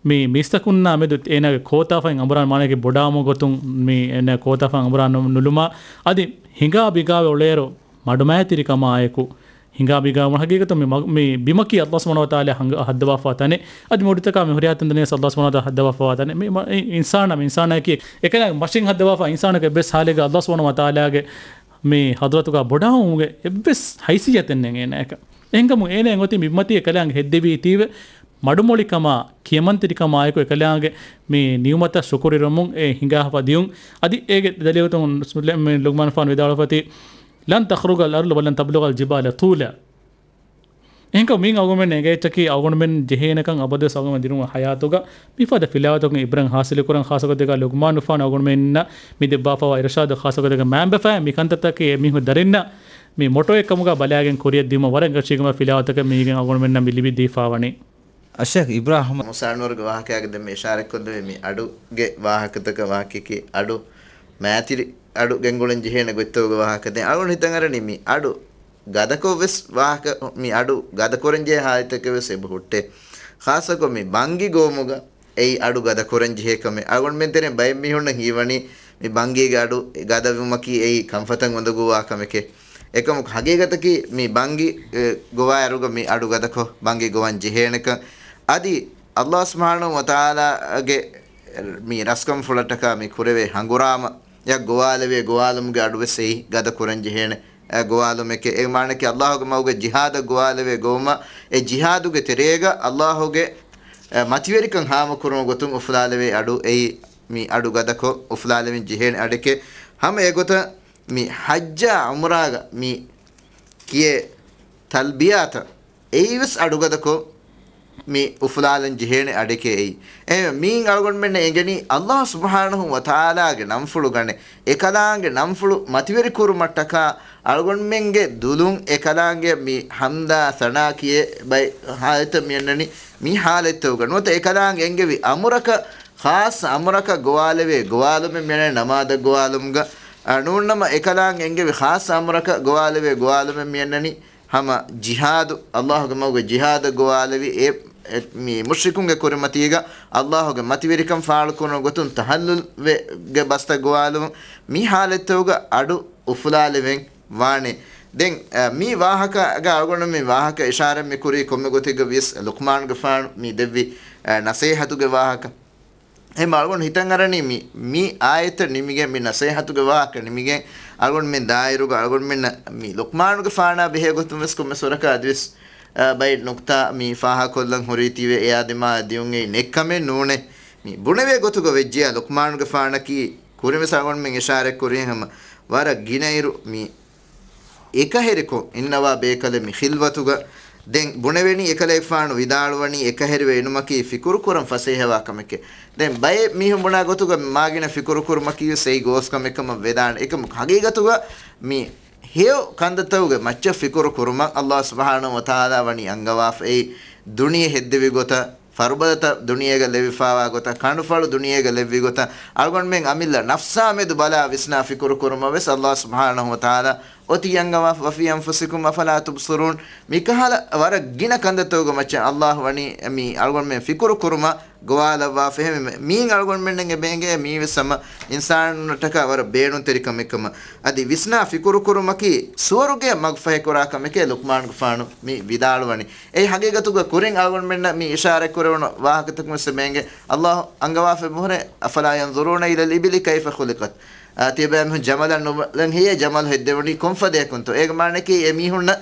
މި މީސްތަކުންނާ މެދު އޭނާގެ ކޯތާފަތް އަނބުރާން، މާނައަކީ ބޮޑާވުމުގެ ގޮތުން މި އޭނާ ކޯތާފަތް އަނބުރާން ނު-، ނުލުމާ، އަދި ހިނގާ ބިގާވެ އުޅޭއިރު މަޑުމައިތިރިކަމާއެކު، ހިނގާ ބިގާވުން ހަގީގަތުން މި މަ-، މި ބިމަކީ ﷲ ސުބްޙާނަހޫ ވަތަޢާލާ ހަނގ-، ހައްދަވާފަވާ ތަނެއް، އަދި މި ހުރިތަކާ މި ހުރިހާ ތަންތަނެއް ވެސް ﷲ ސުބްޙާނަހޫ ވަތަޢާލާ ހައްދަވާފަވާ ތަނެއް. މި މަ-، އި-، އިންސާނާ، މި އިންސާނާއަކީ އެކަލާނގެ މަށިން ހައްދަވާފަ އިންސާނަކަށް އެއްވެސް ހާލެއްގަ ﷲ ސުބްޙާނަހޫ ވަތަޢާލާގެ މި ޙަޟްރަތުގަ ބޮޑާވުމުގެ އެއްވެސް ހައިސިއްޔަތެއް ނެތް އޭނާއަކަށް. އެހެންކަމުން އޭނާއަށް އޮތީ މި ބިމަތީ އެކަލާނގެ ހެއްދެވީތީވެ، މަޑުމޮޅިކަމާ، ކިޔަމަންތެރިކަމާއެކު އެކަލާނގެ މި ނިޢުމަތަށް ޝުކުރު އިރުމުން އެ ހިނގާފަ ދިޔުން. އަދި އޭގެ ދަލީލުތައް މި ލުޤްމާނު ފާނު ވިދާޅުވަފައި އޮތީ، لن تخرق الأرض ولن تبلغ الجبال طولا. އެހެންކަމުން މިއިން އަޅުގަނޑުމެން އެނގޭ އެއްޗަކީ އަޅުގަނޑުމެން ޖެހޭނެކަން އަބަދުވެސް އަޅުގަނޑުމެން ދިރުމުގެ ޙަޔާތުގަ މިފަދަ ފިލާވަތަކުން ޢިބްރަތް ޙާޞިލުކުރަން، ޚާއްޞަގޮތެއްގަ ލުޤްމާނު ފާނު އަޅުގަނޑުމެންނަށް މި ދެއްވާފައިވާ އިރުޝާދު ޚާއްޞަގޮތެއްގަ މައިންބަފައި މި ކަންތައްތަކީ އެ މީހުން ދަރިންނަށް މި މޮޓޯއެއް ކަމުގަ ބަލައިގެން ކުރިއަށް ދިއުމަށް ވަރަށް އެކަށީގެންވާ ފިލާވަތަކެއް މީގެން އަޅުގަނޑުމެންނަށް މި ލިބި ދީފަވަނީ. އައްޝައިޚް އިބްރާހިމް މުސާނޫރުގެ ވާހަކައިގެ ދެންމެ އިޝާރަތްކޮށްލެވޭ މި އަޑުގެ ވާހަކަތަކަށް ވާހަކައަކީ އަޑު މައިތިރި އަޑު ގެންގުޅެން ޖެހޭނެ ގޮތްތަކުގެ ވާހަކަ. ދެން އަޅުގަނޑު ހިތަށް އަރަނީ މި އަޑު ގަދަކޮށް ވެސް ވާހަކަ، މި އަޑު ގަދަކުރަން ޖެހޭ ހާލަތަކެއް ވެސް އެބަ ހުއްޓޭ. ޚާއްޞަކޮށް މި ބަންގި ގޮވުމުގަ އެއީ އަޑު ގަދަކުރަން ޖެހޭ ކަމެއް. އަޅުގަނޑުމެން ތެރެއިން ބައެއް މީހުންނަށް ހީވަނީ މި ބަންގީގެ އަޑު ގަދަވުމަކީ އެއީ ކަންފަތަށް އުނދަގޫވާ ކަމެކޭ. އެކަމަކު ހަގީގަތަކީ މި ބަންގި، އެ، ގޮވާއިރުގަ މި އަޑު ގަދަކޮށް ބަންގި ގޮވަން ޖެހޭނެކަން. އަދި ﷲ ސުބްޙާނަހޫ ވަތަޢާލާގެ މި ރަސްކަންފުޅަށްޓަކާ މި ކުރެވޭ ހަނގުރާމަ ޔަށް ގޮވާލެވޭ ގޮވާލުމުގެ އަޑުވެސް އެއީ ގަދަ ކުރަން ޖެހޭނެ، އެ، ގޮވާލުމެކޭ. އެ މާނައަކީ ﷲގެ މަގުގަ ޖިހާދަށް ގޮވާލެވޭ ގޮވުމަށް، އެ ޖިހާދުގެ ތެރޭގަ ﷲގެ، އެ، މަތިވެރިކަން ހާމަކުރުމުގެ ގޮތުން އުފުލާލެވޭ އަޑު އެއީ މި އަޑު ގަދަކޮށް އުފުލާލެވެން ޖެހޭނެ އަޑެކޭ. ހަމަ އެގޮތަށް މި ޙައްޖާ ޢުމްރާގަ މި ކިޔޭ ތަލްބިޔާތައް އެއީވެސް އަޑުގަދަކޮށް މި އުފުލާލަން ޖެހޭނެ އަޑެކޭ އެއީ. އެ، މީން އަޅުގަނޑުމެންނަށް އެނގެނީ އައްލާހު ސުބްޙާނަހު ވަތަޢާލާގެ ނަންފުޅު ގަނެ، އެކަލާނގެ ނަންފުޅު މަތިވެރި ކުރުމަށްޓަކާ އަޅުގަނޑުމެންގެ ދުލުން އެކަލާނގެ މި ޙަމްދާ ސަނާ ކިޔޭ ބައި ޙާލަތްތައް މިއަންނަނީ މި ޙާލަތްތަކުގަ ނުވަތަ އެކަލާނގެ އެންގެވި އަމުރަކަށް، ޚާއްޞަ އަމުރަކަށް ގޮވާލެވޭ ގޮވާލުމެއް މިއަންނަނީ ނަމާދަށް ގޮވާލުމުގަ، އަ، ނޫންނަމަ އެކަލާނގެ އެންގެވި ޚާއްޞަ އަމުރަކަށް ގޮވާލެވޭ ގޮވާލުމެއް މިއަންނަނީ ހަމަ ޖިހާދު، އައްލާހުގެ މަގުގަ ޖިހާދަށް ގޮވާލެވި އެ، އެ، މި މުޝްރިކުންގެ ކުރިމަތީގަ އައްލާހުގެ މަތިވެރިކަން ފާޅުކުރުނު ގޮތުން ތަހައްލުލް ވެ، ގެ ބަސްތައް ގޮވާލުމުން މި ޙާލަތްތަކުގަ އަޑު އުފުލާލެވެން ވާނެ. ދެން، އަ، މި ވާހަކަގަ އަޅުގަނޑު މި ވާހަކަ އިޝާރަތް މި ކުރީ ކޮންމެ ގޮތެއްގަ ވިޔަސް ލުޤްމާނުގެފާނު މި ދެއްވި، އަ، ނަސޭހަތުގެ ވާހަކަ. އެހެން އަޅުގަނޑު ހިތަށް އަރަނީ މި، މި އާޔަތްތައް ނިމިގެން، މި ނަސޭހަތުގެ ވާހަކަ ނިމިގެން، އަޅުގަނޑުމެން ދާއިރުގަ އަޅުގަނޑުމެންނަށް މި ލުޤްމާނުގެފާނާ ބެހޭ ގޮތުން ވެސް ކޮންމެސް ވަރަކަށް އަދިވެސް، އަ، ބައެއް ނުކްތާ މި ފާހަގަކޮށްލަން ހުރީތީވެ އެއާ ދިމާއަށް ދިޔުން އެއީ ނެތްކަމެއް ނޫނޭ. މި ބުނެވޭ ގޮތުގަ ވެއްޖިޔާ ލުޤްމާނުގެފާނަކީ ކުރިންވެސް އަޅުގަނޑުމެން އިޝާރަތް ކުރި ހަމަ ވަރަށް ގިނައިރު މި އެކަހެރިކޮށް އިންނަވާ ބޭކަލެއް މި ޚިލްވަތުގަ. ދެން ބުނެވެނީ އެކަލޭގެފާނު ވިދާޅުވަނީ އެކަހެރިވެ އިނުމަކީ ފިކުރު ކުރަން ފަސޭހަވާ ކަމެކޭ. ދެން ބައެއް މީހުން ބުނާ ގޮތުގަ މާގިނަ ފިކުރު ކުރުމަކީ ވެސް އެއީ ގޯސް ކަމެއް ކަމަށް ވެދާނެ. އެކަމަކު ޙަޤީޤަތުގަ މި ހެޔޮ ކަންތައްތަކުގެ މައްޗަށް ފިކުރު ކުރުމަށް އައްލާހު ސުބްޙާނަހު ވަތަޢާލާ ވަނީ އަންގަވާފަ. އެއީ ދުނިޔެ ހެއްދެވި ގޮތަށް، ފަރުބަދަތައް ދުނިޔޭގަ ލެއްވިފާވާ ގޮތަށް، ކަނޑުފަޅު ދުނިޔޭގަ ލެއްވި ގޮތަށް، އަޅުގަނޑުމެން އަމިއްލަ ނަފްސާ މެދު ބަލާ ވިސްނާ ފިކުރު ކުރުމަށް ވެސް އައްލާހު ސުބްޙާނަހު ވަތަޢާލާ އޮތީ އަންގަވާ، وفي أنفسكم أفلا تبصرون. މިކަހަލަ ވަރަށް ގިނަ ކަންތައްތަކުގެ މައްޗަށް އައްލާހު ވަނީ މި އަޅުގަނޑުމެން ފިކުރު ކުރުމަށް ގޮވާލައްވާފަ. އެހެންވީމަ މީން އަޅުގަނޑުމެންނަށް އެބަ އެނގޭ މީ ވެސް ހަމަ އިންސާނުންނަށްޓަކާ ވަރަށް ބޭނުންތެރި ކަމެއް ކަމަށް. އަދި ވިސްނާ ފިކުރު ކުރުމަކީ ސުވަރުގެއަށް މަގުފަހިކުރާ ކަމެކޭ ލުޤްމާނުގެފާނު މި ވިދާޅުވަނީ. އެއީ ޙަޤީޤަތުގަ ކުރިން އަޅުގަނޑުމެންނަށް މި އިޝާރަތް ކުރެވުނު ވާހަކަތަކުން ވެސް އެބަ އެނގޭ. އައްލާހު އަންގަވާފަ އެބަހުރޭ، أفلا ينظرون إلى الإبل كيف خلقت. އާ، ތިޔަބައިމީހުން ޖަމަލަށް ނުބަލަން ހެއްޔޭ ޖަމަލު ހެއްދެވުނީ ކޮން ފަދަޔަކުންތޯ؟ އޭގެ މާނައަކީ އެ މީހުންނަށް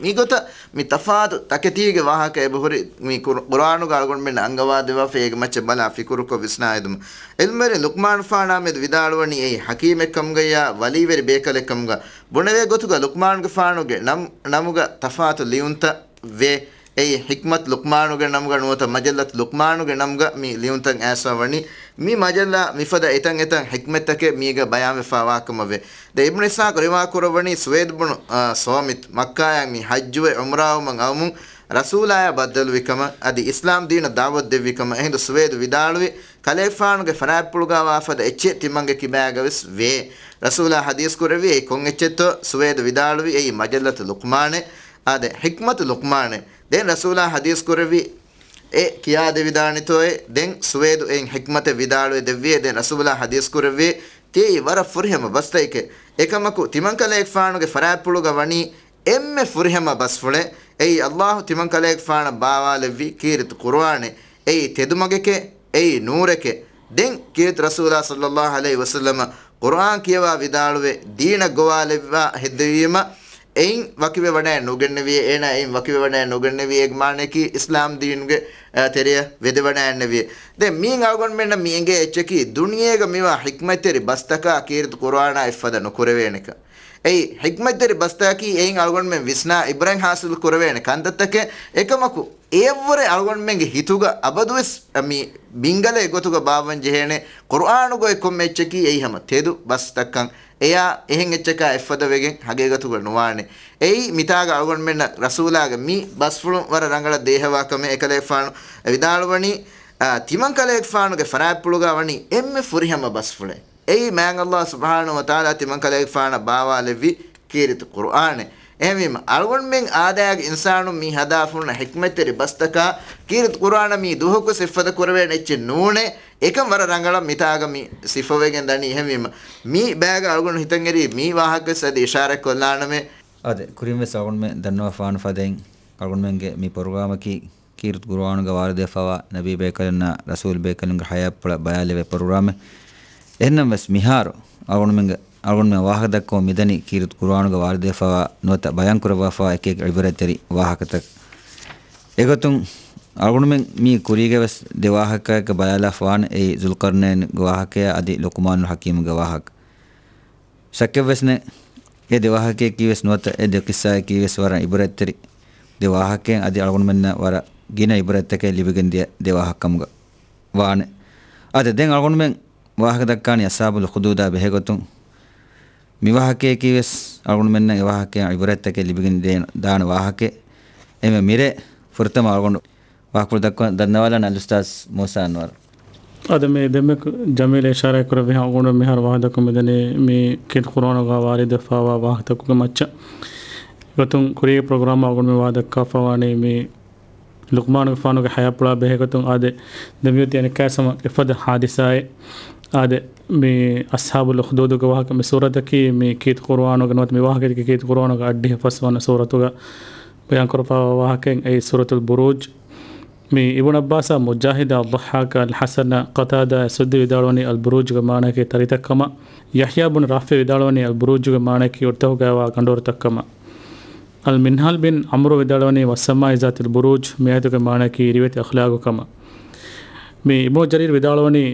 މިގޮތަށް މި ތަފާތު ތަކެތީގެ ވާހަކަ އެބަހުރި މި ޤުރ-، ޤުރުއާނުގަ އަޅުގަނޑުމެންނަށް އަންގަވާދެއްވާފަ، އޭގެ މައްޗަށް ބަލާ ފިކުރުކޮށް ވިސްނާ ހެދުމަށް. ޢިލްމުވެރިން ލުޤްމާނުފާނާ މެދު ވިދާޅުވަނީ އެއީ ޙަކީމެއްކަމުގައްޔާ ވަލީވެރި ބޭކަލެއްކަމުގަ. ބުނެވޭ ގޮތުގަ ލުޤްމާނުގެފާނުގެ ނަމް-، ނަމުގަ ތަފާތު ލިޔުންތައް ވޭ. އެއީ ޙިކްމަތު ލުޤްމާނުގެ ނަމުގަ ނުވަތަ މަޖައްލަތު ލުޤްމާނުގެ ނަމުގަ މި ލިޔުންތައް އައިސްފަ ވަނީ. މި މަޖައްލާ މިފަދަ އެތަން އެތަން ޙިކްމަތްތަކެއް މީގަ ބަޔާންވެފާވާކަމަށްވޭ. ދެ އިބްނު އިސްޙާޤު ރިވާ ކުރައްވަނީ ސުވޭދު ބުނު، އާ، ސޯމިތު މައްކާޔަށް މި ޙައްޖުވެ ޢުމްރާވުމަށް އައުމުން ރަސޫލާޔާ ބައްދަލުވި ކަމަށް އަދި އިސްލާމް ދީނަށް ދަޢުވަތު ދެއްވި ކަމަށް. އެހިނދު ސުވޭދު ވިދާޅުވި، ކަލޭގެފާނުގެ ފަރާތްޕުޅުގަވާ ފަދަ އެއްޗެއް ތިމަންގެ ކިބާގަ ވެސް ވޭ. ރަސޫލާ ޙަދީޘް ކުރެއްވި އެއީ ކޮން އެއްޗެއްތޯ؟ ސުވޭދު ވިދާޅުވި އެއީ މަޖައްލަތު ލުޤްމާނޭ. އާދެ، ޙިކްމަތު ލުޤްމާނޭ. ދެން ރަސޫލާ ޙަދީޘް ކުރެއްވި އެ ކިޔާދެވިދާނެތޯއޭ. ދެން ސުވޭދު އެއިން ޙިކްމަތެއް ވިދާޅުވެ ދެއްވިއޭ. ދެން ރަސޫލާ ޙަދީޘް ކުރެއްވި ތިޔައީ ވަރަށް ފުރިހަމަ ބަސްތަކެކޭ. އެކަމަކު، ތިމަންކަލޭގެފާނުގެ ފަރާތްޕުޅުގަ ވަނީ އެންމެ ފުރިހަމަ ބަސްފުޅެއް. އެއީ އައްލާހު ތިމަންކަލޭގެފާނަށް ބާވާލެއްވި ކީރިތި ޤުރުއާނޭ. އެއީ ތެދުމަގެކޭ. އެއީ ނޫރެކޭ. ދެން ކީރިތި ރަސޫލާ ޞައްލައްލާހު ޢަލައިހި ވަސައްލަމަ ޤުރުއާން ކިޔަވާ ވިދާޅުވެ، ދީނަށް ގޮވާލެއްވާ ހެއްދެވީމަ، އެއިން ވަކިވެވަޑައެއް ނުގެންނެވިއޭ، އޭނާ އެއިން ވަކިވެވަޑައެއް ނުގެންނެވި. އޭގެ މާނައަކީ އިސްލާމް ދީނުގެ، އަ، ތެރެޔަށް ވެދެވަޑައެއް ނެވިއޭ. ދެން މީން އަޅުގަނޑުމެންނަށް މި އެނގޭ އެއްޗަކީ، ދުނިޔޭގަ މިވާ ޙިކްމަތްތެރި ބަސްތަކާ ކީރިތި ޤުރުއާނާ އެއްފަދަ ނުކުރެވޭނެކަން. އެއީ، ޙިކްމަތްތެރި ބަސްތަކަކީ އެއިން އަޅުގަނޑުމެން ވިސްނާ ޢިބްރަތް ޙާޞިލު ކުރެވޭނެ ކަންތައްތަކެއް. އެކަމަކު، އެއަށްވުރެ އަޅުގަނޑުމެންގެ ހިތުގަ އަބަދުވެސް މި ބިންގަލެއް ގޮތުގަ ބާއްވަން ޖެހޭނެ، ޤުރުއާނުގައި ކޮންމެ އެއްޗަކީ އެއީ ހަމަ ތެދު ބަސްތައްކަން. އެޔާ އެހެން އެއްޗަކާ އެއްފަދަ ވެގެން ހަގީގަތުގަ ނުވާނެ. އެއީ މިތާގަ އަޅުގަނޑުމެންނަށް ރަސޫލާގެ މި ބަސްފުޅުން ވަރަށް ރަނގަޅަށް ދޭހަވާ ކަމެއް. އެކަލޭގެފާނު ވިދާޅުވަނީ، އާ، ތިމަންކަލޭގެފާނުގެ ފަރާތްޕުޅުގަ ވަނީ އެންމެ ފުރިހަމަ ބަސްފުޅެއް. އެއީ މާތް އައްލާހު ސުބްޙާނަހު ވަތަޢާލާ ތިމަންކަލޭގެފާނަށް ބާވާލެއްވި ކީރިތި ޤުރުއާނެއް. އެހެންވީމަ، އަޅުގަނޑުމެން އާދަޔާގެ އިންސާނުން މި ހަދާފަ ހުންނަ ޙިކްމަތްތެރި ބަސްތަކާ ކީރިތި ޤުރުއާނަށް މީ ދުވަހަކުވެސް އެއްފަދަ ކުރެވޭނެ އެއްޗެއް ނޫނޭ. އެކަން ވަރަށް ރަނގަޅަށް މިތާގަ މި ސިފަވެގެން ދަނީ. އެހެންވީމަ، މި ބައިގަ އަޅުގަނޑު ހިތަށް އެރީ މި ވާހަކަވެސް އަދި އިޝާރަތް ކޮށްލާނަމޭ. އާދެ، ކުރިންވެސް އަޅުގަނޑުމެން ދަންނަވާފާނު ފަދައިން އަޅުގަނޑުމެންގެ މި ޕްރޮގްރާމަކީ ކީރިތި ޤުރުއާނުގަ ވާރިދުވެފަވާ ނަބީ ބޭކަލުންނާ ރަސޫލް ބޭކަލުންގެ ޙަޔާތްޕުޅަށް ބަޔާލެވޭ ޕްރޮގްރާމެއް. އެހެންނަމަވެސް މިހާރު އަޅުގަނޑުމެންގެ، އަޅުގަނޑުމެން ވާހަކަ ދައްކަމުން މިދަނީ ކީރިތި ޤުރުއާނުގަ ވާރިދުވެފަވާ ނުވަތަ ބަޔާން ކުރައްވާފަވާ އެކި އެކި ޢިބްރަތްތެރި ވާހަކަތައް. އެގޮތުން އަޅުގަނޑުމެން މީ ކުރީގަވެސް ދެ ވާހަކައެއްގަ ބަލާލާފަވާނެ. އެއީ ޒުލްޤަރްނައިންގެ ވާހަކަޔާ އަދި ލުޤްމާނުލް ޙަކީމުގެ ވާހަކަ. ޝައްކެއްވެސް ނެތް، އެ ދެ ވާހަކަޔަކީވެސް ނުވަތަ އެ ދެ ޤިއްޞާއަކީވެސް ވަރަށް ޢިބްރަތްތެރި ދެ ވާހަކައެއް. އަދި އަޅުގަނޑުމެންނަށް ވަރަށް ގިނަ އިބްރަތްތަކެއް ލިބިގެން ދިޔަ ދެ ވާހަކަ ކަމުގަ ވާނެ. އާދެ، ދެން އަޅުގަނޑުމެން ވާހަކަ ދައްކާނީ އަޞްޙާބުލް އުޚްދޫދާ ބެހޭގޮތުން. މި ވާހަކަޔަކީ ވެސް އަޅުގަނޑުމެންނަށް އެ ވާހަކަޔާ އިބްރަތްތަކެއް ލިބިގެން ދޭ-، ދާނެ ވާހަކައެއް. އެންމެ މިރޭ ފުރަތަމަ އަޅުގަނޑު ވާހަކަފުޅު ދައްކަ-، ދަންނަވާލާނެ އަލްއުސްތާޛް މޫސާ އަންވަރު. އާދެ، މި ދެންމެ ޖަމީލް އިޝާރާތް ކުރެއްވިހާ އަޅުގަނޑު މިހާރު ވާހަކަ ދައްކަމުން މިދަނީ މި ކީރިތި ޤުރުއާނުގަ ވާރިދުވެފަވާ ވާހަކަތަކުގެ މައްޗަށް. އެގޮތުން ކުރީގެ ޕްރޮގްރާމް އަޅުގަނޑު މި ވާހަކަ ދައްކާފަވާނީ މި ލުޤްމާނުގެފާނުގެ ޙަޔާތްޕުޅާ ބެހޭގޮތުން. އާދެ، ދެން މިއޮތީ އަނެއްކާވެސް ހަމަ އެފަދަ ޙާދިސާއެއް. އާދެ، މި އަޞްޙާބުލް އުޚްދޫދުގެ ވާހަކަ މި ސޫރަތަކީ މި ކީރިތި ޤުރުއާނުގެ ނުވަތަ މި ވާހަކައަކީ ކީރިތި ޤުރުއާނުގެ އަށްޑިހަ ފަސްވަނަ ސޫރަތުގަ ބަޔާންކުރައްވާ ވާހަކައެއް. އެއީ ސޫރަތުލް ބުރޫޖް. މި އިބްނު ޢައްބާސް، މުޖާހިދާ، ޟައްޙާކާ، އަލްޙަސަނާ، ޤަތާދާ އަށް ސުއްދީ ވިދާޅުވަނީ އަލްބުރޫޖުގެ މާނައަކީ ތަރިތައްކަމަށް. ޔަޙްޔާ ބުން ރާފިޢު ވިދާޅުވަނީ އަލްބުރޫޖުގެ މާނައަކީ އޮޑިތަކުގައިވާ ގަނޑުވަރުތައްކަމަށް. އަލް މިންހާލް ބިން ޢަމްރު ވިދާޅުވަނީ ވައްސަމާއި ޒާތިލް ބުރޫޖް، މި އާޔަތުގެ މާނައަކީ ރިވެތި އަޚްލާގުކަމަށް. މި އިބްނު ޖަރީރް ވިދާޅުވަނީ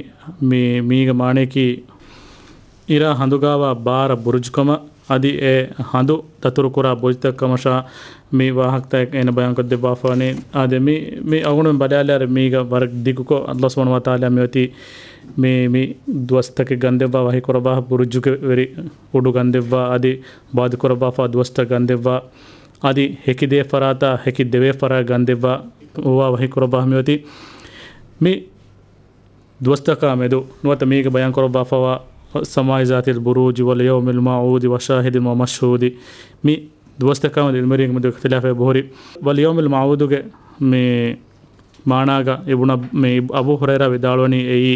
މި، މީގެ މާނައަކީ އިރާ ހަނދުގާވާ ބާރަ ބުރުޖުކަމަށް. އަދި އެ ހަނދު ދަތުރުކުރާ ބުރުޖުތައް ކަމަށާ މި ވާހަކަތައް އޭނަ ބަޔާންކޮށްދެއްވާފަވަނީ. އާދެ، މި، މި އަޅުގަނޑުމެން ބަލާލާއިރު މީގަ ވަރަށް ދިގުކޮށް ﷲ ސުބްޙާނަހޫ ވަތަޢާލާ މިއޮތީ މި، މި ދުވަސްތަކެއް ގަންދެއްވާ ވަޙީކުރައްވާ ބުރުޖުގެ ވެރި އުޑު ގަންދެއްވާ، އަދި ވަޢުދުކުރައްވާފަ ދުވަސްތައް ގަންދެއްވާ، އަދި ހެކިދޭ ފަރާތާ ހެކި ދެވޭ ފަރާތް ގަންދެއްވާ، އޮވާ ވަޙީކުރައްވާ މިއޮތީ މި ދުވަސްތަކާ މެދު ނުވަތަ މީގަ ބަޔާންކުރައްވާފަވާ ސަމާއި ޒާތިލް ބުރޫޖި ވަލް ޔައުމިލް މައުޢޫދި ވަޝާހިދިން ވަމަޝްހޫދި، މި ދުވަސްތަކާ މެދު އިލްމުވެރިންގެ މެދު އިޚްތިލާފެއް އެބަހުރި. ވަލް ޔައުމިލް މައުޢޫދުގެ މި މާނާގަ އިބުނަ-، މި އަބޫ ހުރައިރާ ވިދާޅުވަނީ އެއީ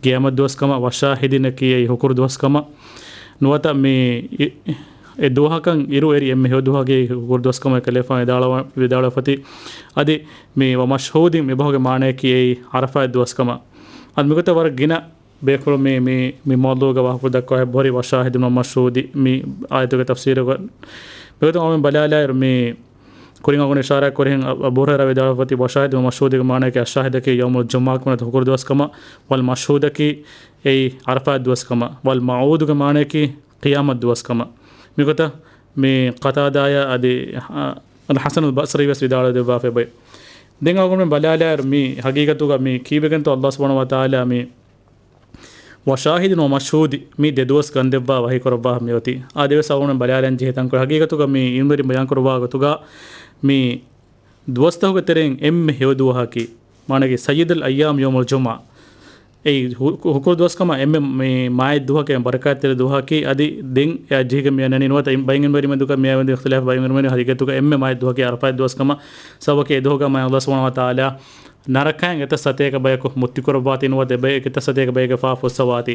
ޤިޔާމަތް ދުވަސްކަމަށް، ވަޝާހިދިން އަކީ އެއީ ހުކުރު ދުވަސްކަމަށް. ނުވަތަ މި އެ-، އެ ދުވަހަކަށް އިރު އެރި އެންމެ ހެޔޮ ދުވަހަކީ ހުކުރު ދުވަސްކަމަށް ކަލޭފާނު ވިދާޅުވ-، ވިދާޅުވެފަތި. އަދި މި ވަމަޝްހޫދިން މި ބަހުގެ މާނައަކީ އެއީ ޢަރަފާތް ދުވަސްކަމަށް. އަދި މިގޮތަށް ވަރަށް ގިނަ ބޭފުޅުން މި، މި، މި މައުޟޫޢުގަ ވާހަކަފުޅު ދައްކަވާ އެބަހުރި ވަޝާހިދުން ވަމަޝްހޫދި މި އާޔަތުގެ ތަފްސީރުގަ. މިގޮތުން އަޅުގަނޑު ބަލާލާއިރު މި ކުރިން އަޅުގަނޑު އިޝާރާތް ކުރިހެން އަ-، އަބޫ ހުރައިރާ ވިދާޅުވެފަތި ވަޝާހިދުން ވަމަޝްހޫދީގެ މާނައަކީ އައްޝާހިދަކީ ޔައުމުލް ޖުމުޢާ ކަމަށް ހުކުރު ދުވަސްކަމަށް، ވަލް މަޝްހޫދަކީ އެއީ ޢަރަފާތް ދުވަސްކަމަށް، ވަލް މައުޢޫދުގެ މާނައަކީ ޤިޔާމަތް ދުވަސްކަމަށް. މިގޮތަށް މި ޤަތާދާޔާ އަދި، އަ، އަލް ޙަސަނުލް ބަޞްރީ ވެސް ވިދާޅުވެދެއްވާފައި އެބައޮތް. ދެން އަޅުގަނޑުމެން ބަލާލާއިރު މި ޙަޤީޤަތުގަ މި ކީއްވެގެންތޯ ﷲ ސުބްޙާނަހޫ ވަތަޢާލާ މި ވަޝާހިދިން ވަމަޝްހޫދި މި ދެ ދުވަސް ގަންދެއްވާ ވަޙީކުރައްވާ މިއޮތީ. އާދެވެސް އަޅުގަނޑު ބަލާލަން ޖެހޭ ތަންކޮޅެއް. ޙަޤީޤަތުގަ މި އިލްމުވެރިން ބަޔާންކުރައްވާ ގޮތުގަ މި ދުވަސްތަކުގެ ތެރެއިން އެންމެ ހެޔޮ ދުވަހަކީ، މާނައަކީ ސައްޔިދުލް އައްޔާމް ޔައުމުލް ޖުމުޢާ. އެއީ ހު-، ހުކުރު ދުވަސްކަމަށް އެންމެ މި މާތް ދުވަހަކީ ބަރަކާތްތެރި ދުވަހަކީ. އަދި ދެން އެއަށް ޖެހިގެން މިއަންނަނީ ނުވަތަ ބައެއް އިލްމުވެރިން މެދުގަ މިއާ މެދު އިޚްތިލާފް ބައެއް އިލްމުވެރިން ޙަޤީޤަތުގަ އެންމެ މާތް ދުވަހަކީ ޢަރަފާތް ދުވަސްކަމަށް. ސަބަބަކީ އެ ދުވަހުގަ މާތް ﷲ ސުބްޙާނަހޫ ވަތަޢާލާ ނަރަކައިން އެތައް ސަތޭކަ ބަޔަކު މުއްތިކުރައްވާތީ ނުވަތަ އެބަޔަކު އެތައް ސަތޭކަ ބައެއްގެ ފާފަ ފުއްސަވާތީ.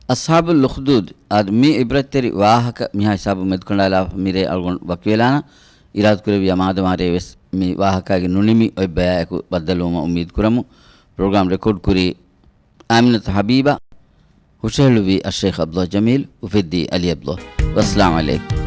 އަޞްޙާބުލް އުޚްދޫދް އާދެ، މި ޢިބްރަތްތެރި ވާހަކަ މިހާ ހިސާބުން މެދުކަނޑާލާފަ މިރޭ އަޅުގަނޑު ވަކިވެލާނަން. އިރާދަކުރެއްވިޔާ މާދަމާ ރޭވެސް މި ވާހަކާގެ ނުނިމި އޮތް ބަޔާއެކު ބައްދަލުވުމަށް އުއްމީދު ކުރަމު. ޕްރޮގްރާމް ރެކޯޑް ކުރީ އާމިނަތު ޙަބީބާ، ހުށަހެޅުއްވީ އައްޝައިޚް ޢަބްދުﷲ ޖަމީލް، އުފެއްދީ ޢަލީ ޢަބްދުﷲ. ވައްސަލާމް ޢަލައިކުމް.